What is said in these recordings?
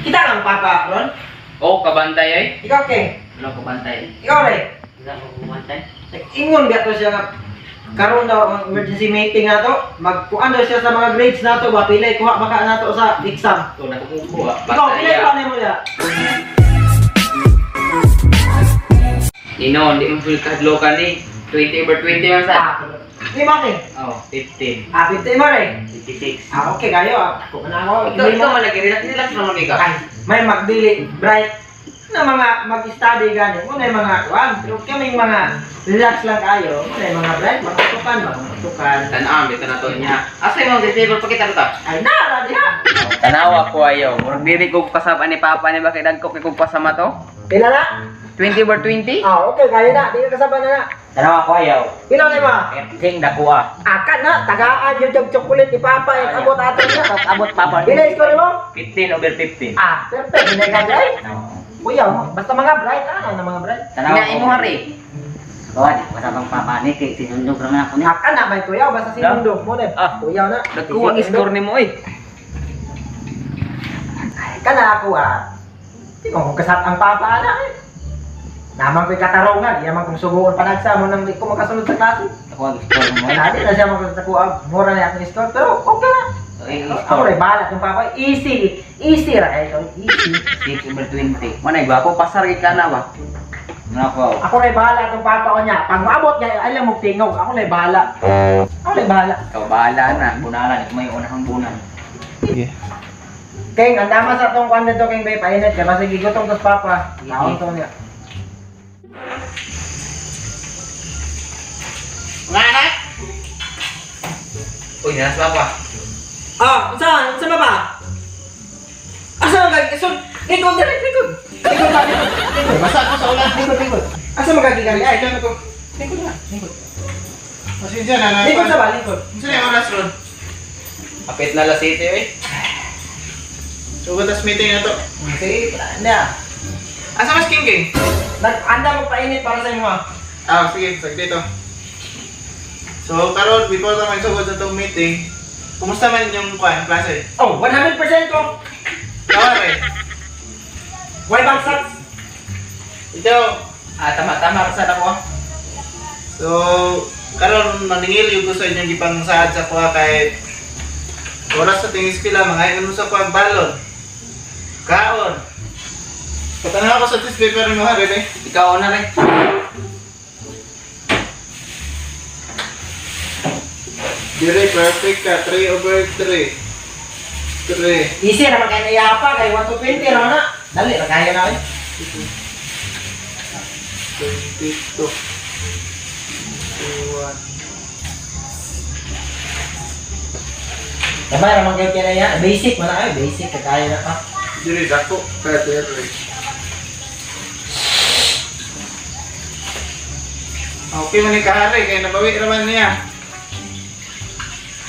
Kita lang papa ron. Oh, kabantay ay. Ikaw, King. Wala kabantay. Ikaw, Ray. Wala ko kabantay. Ingon ba to siya nga karon daw ang emergency meeting nato, magkuan daw siya sa mga grades nato ba, pilay kuha baka nato sa exam. Ito na kukuha. Ikaw, pilay pa nimo niya. Nino, hindi mo full kadlokan ni. 20 over 20 man sa. Ah, di mo, King. Oh, 15. Ah, 50 mo, Ray. 56. Ah, okay kayo ah. Ako na ako. Ikaw, ikaw malagi. Relax, relax naman ikaw. Ay, may magdili bright na mga mag-study gani mo na yung mga kuan, pero kaming mga relax lang kayo mo na yung mga bright, mga tukan, mga tukan. Tanaw, dito na to niya. Asa yung mga table pakita to? Ay na diha. Tanawa ko ayaw. Murag dili ko kasama ni Papa ni bakit dagko kay kog pasama to? Pila na? 20 over 20? Ah, okay kayo na, di ka kasama na na. Tanawa ko ayaw. Pila na ba? Ting dakuha. Aka na, tagaan yung jag chocolate ni Papa, yung abot ato niya. Abot papa. Pila score mo? 15 over 15. Ah, perfect. Hindi ka dry. No. Kuya, basta mga bright, ah, na mga bright. Tanawa Ina imo hari. Kawan, kasabang papa ni kay sinundog raman ako ni. Aka na, may kuya, basta sinundog mo na. Ah. Kuya na. Dagko ang score nimo eh. Ay, kana ako ah. Di ko kung kasap ang papa ana eh. Naman ko'y katarungan, iya man kung subuon panagsa mo nang di ko makasunod sa klase. Ako ang score mo. Ay, di na siya makasunod sa kuha. Mura na akong score, pero okay na. Ay, Ako rin, bahala kung papa. Easy, easy ra kayo. Easy. 6 over 20. Manay gwapo pasar gid ka na ba? Ano ako? Ako rin bahala kung papa ko niya. Pag maabot niya, alam mo tingog. Ako rin bahala. Ako rin bahala. Ikaw bahala na. Bunalan, ito may unahang bunan. King, ang dama sa tong kwan nito, King Bay, painit. Kaya basta gigutong tos papa. Taon to niya. Mga anak! Uy, nanas papa. Ah, unsa? Unsa ba ba? Asa man kag so likod diri, likod. Likod ba likod? Likod. Basta ako sa ulan. Likod, likod. Asa man kag gikan ay? Ay, ko. Likod na, likod. Pasensya na na. Likod sa ba, likod. Unsa na yung oras ron? Kapit na la city eh. So, tas meeting na to. Sige, na. Asa mas king king? Nag-anda mo painit para sa inyo. Ah. Ah, sige, saglit to. So, karon before ta magsugod sa tong meeting, kumusta man inyong kuan klase? Oh, 100% ko. Kawa re. Why bagsak? Ikaw. Ah, tama tama sa ako. So, karon maningil yung ko sa inyong gipangsaad sa kuha kay oras sa tingis pila mga mo sa kuha balon. Kaon. Patanaw ako sa test paper mo ha, bebe. Ikaw na rin. Dire perfect ka 3 over 3. 3. Easy ra man kay nayapa kay 1 to 20 ra na. Dali ra kaya na eh. 22. 21. Gamay ra man kay kaya basic man na ay, basic ka kaya na pa. Dire dako ka dire. Okay man ni kahari kay nabawi ra man niya.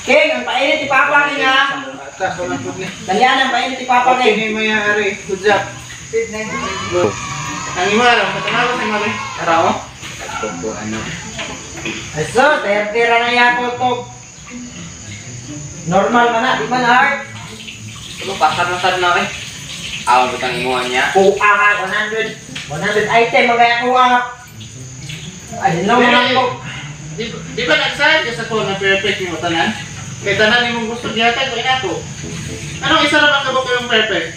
King, ang painit ni Papa king ha. Atas ko lang pud ni. Dalian ang painit ni Papa Okay king. ni mo ya hari. Good job. Good. Ang imo aram patanaw sa imo re. Tara oh. Dagko ano. Ay, so, 30 ra na yako to. Normal man na, di man hard. Ano pasar na sad na eh. Aw, butang imuha niya. Kuha nga, 100. 100 item, mga kuha nga. Ay, lang mga ko. Di ba nagsaad ka sa ko na perfect nimo tanan? Kay tanan imong gusto gihatag ko inako. Anong isa ra man ka ba kayong perfect?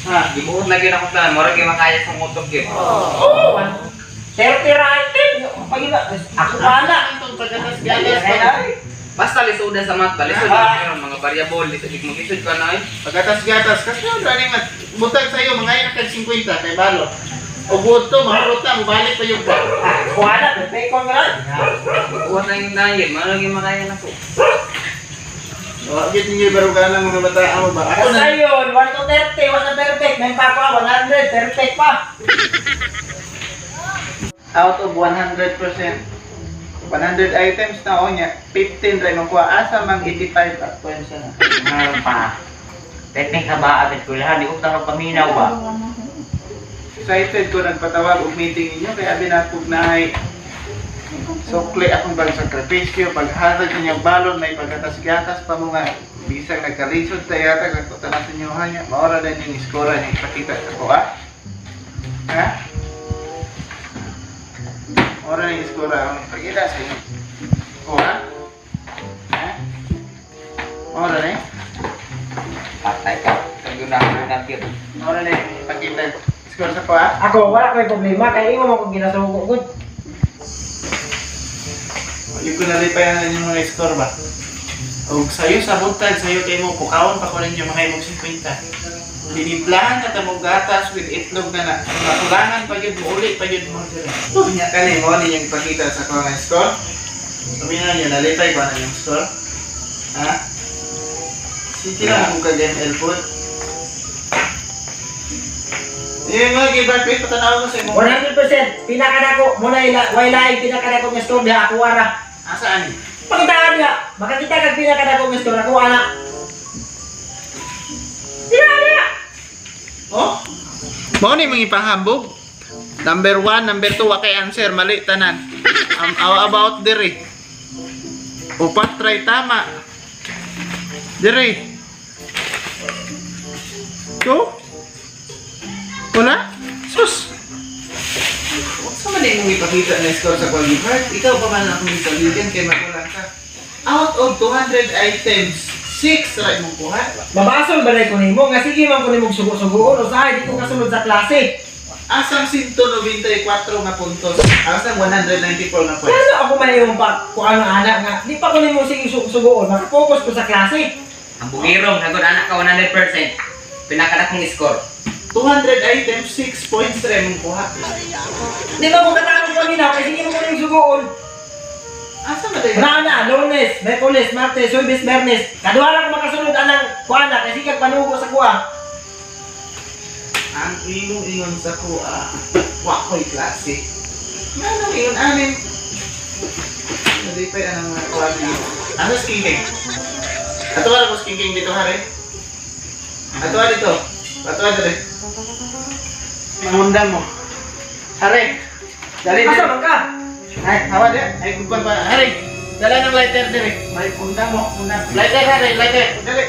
Ha? Gibuot na gyud ako tanan, mura gyud makaya sa utok gyud. Oh, 30 ra item. Pag iba, ako pa na. Ang pagkatas gatas Ay, ay. Basta lisuda sa math ba, lisod Ah. na mga variable, lisod mo lisod ka na eh. Pagkatas gatas kasi ang running mat butag sa iyo mga ina kag 50 kay balo. O buto maharot na mobalik pa yung ba. Ah, kuha na, perfect ko nga. Buot na yung nangin, mao gyud makaya nako. Wa gid ninyo baruganan mga bata mo ba? Ako Basta na yun, 1 to 30, 1 to perfect. May pa ako, 100, perfect pa. out of 100%. 100 items na o niya, 15 ra imong kuha asa mang 85 at points na. Ano pa? Teknik sa ba at eskwelahan, di ko tanong paminaw ba? Excited ko nagpatawag og meeting ninyo kay abi na kog naay sukli akong pagsakripisyo, paghatag ninyong balon, may pagkatas-gatas pa mo nga. Bisag nagkalisod ta yata kag tanan sa inyo ha niya. Maora din yung iskora niya ipakita sa ko ha. Ha? Maora na yung iskora ang ipakita sa inyo. O ha? Ha? Maora na eh. Patay ka. Kaguna-guna gyud. Maora na yung ipakita score sa ko ha. Ako, wala ko'y problema. Kaya imo mo kong ginasugo. Good. Yung ko nalipayan na yung mga score ba? Og sayo sa buntag, sayo kay mo, pukawon pa ko ninyo mga imong 50. Tinimplahan na tamong gatas with itlog na na. Makulangan pa yun, muuli pa yun mo. Unya ka ni mo ninyong ipakita sa ko nga score. Sabi na niyo, nalipay ko na yung score. Ha? Sige lang kung kag ML po. Yung mga give patanaw ko sa imo. 100% pinakadako mo na ila way laing pinakadako nga score diha ako ara. Asaan ni? Pakitaan niya. Makakita kag pinakadako nga score ako ana. Diha diha. Oh? Mao ni mga ipahambog. Number 1, number 2, wa kay answer, mali tanan. How about diri? Upat try tama. Diri. Two? Wala? Sus! Sa man imong ipakita na score sa qualified? Ikaw pa man akong isabigan kay magulang ka. Out of 200 items, 6 ra imong kuha. Mabasol ba ko nimo nga sige man ko nimo sugo-sugoon usahay di ko kasunod sa klase. Asang 194 nga puntos? Asang 194 nga points? Kaya ako may imong pa kung ano ana nga di pa ko nimo sige sugo-sugoon makapokus ko sa klase. Ang bugirong sagot anak ka 100%. Pinakadakong score. 200 items, 6 points ra imong kuha. Di ba ko katanong paminaw kay sige man ko nimo sugoon. Asa man tayo? Wala na, Lunes, Merkules, Martes, Huwebes, Bernes. Kaduha ra ko makasunod anang kuana kay sige kag panugo sa kuha. Ang imong ingon sa kuha, wa ko'y klase. Nga nang ingon anin? Nalipay ang mga kuha niyo. Ano skinking? Ato wala ko skinking dito, hare? Ato dito. Ato dito. Mangundang mo. Hare. Dali Asa dali. man ka? Ay, hawa di. Ay, kumpal pa. Hare. Dala ng lighter diri. May undang mo, undang. Lighter, hare, lighter. Dali.